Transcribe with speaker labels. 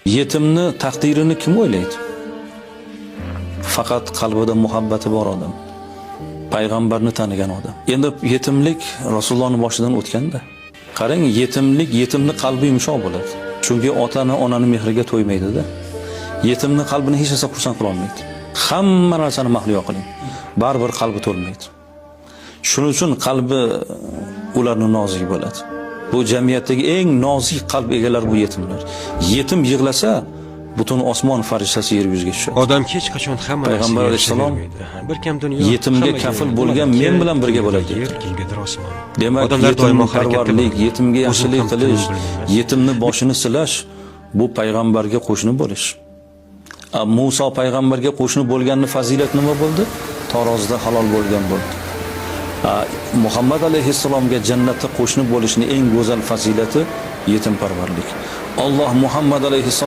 Speaker 1: Yetimni taqdirini kim o'ylaydi? Faqat qalbida muhabbati bor odam. Payg'ambarni tanigan odam. Endi yetimlik Rasulullohning boshidan o'tganda. Qarang, yetimlik, yetimni qalbi yumshoq bo'ladi. Chunki otani, onani mehriga to'ymaydi-da. Yetimni qalbini hech narsa xursand qila olmaydi. Hamma narsani mahliyo qiling. Baribir qalbi to'lmaydi. Shuning uchun qalbi ularni nozik bo'ladi. Bu jamiyatdagi eng nozik qalb egalari bu yetimlar. Yetim yig'lasa, butun osmon farishtasi yer yuziga tushadi.
Speaker 2: Odam hech qachon hamma
Speaker 1: Payg'ambar
Speaker 2: narsaga
Speaker 1: alayhissalom
Speaker 2: erishavermaydi. Bir kam dunyo
Speaker 1: yetimga
Speaker 2: hammaga
Speaker 1: kafil bo'lgan
Speaker 2: kimgadir
Speaker 1: men bilan birga bo'ladi.
Speaker 2: Yer, kimgadir osmon.
Speaker 1: Demak,
Speaker 2: Odamlar doimo harakatda
Speaker 1: yetimparvarlik,
Speaker 2: bo'ladi.
Speaker 1: yetimga
Speaker 2: O'zim
Speaker 1: yaxshilik
Speaker 2: ham tinim
Speaker 1: qilish,
Speaker 2: bilmayman.
Speaker 1: yetimni boshini silash bu payg'ambarga qo'shni bo'lish. Muso payg'ambarga qo'shni bo'lganni fazilat nima bo'ldi? Tarozida halol bo'lgan bo'ldi. Muhammad alayhissalomga jannatda qo'shni bo'lishni eng go'zal fazilati yetimparvarlik. Alloh Muhammad alayhissalom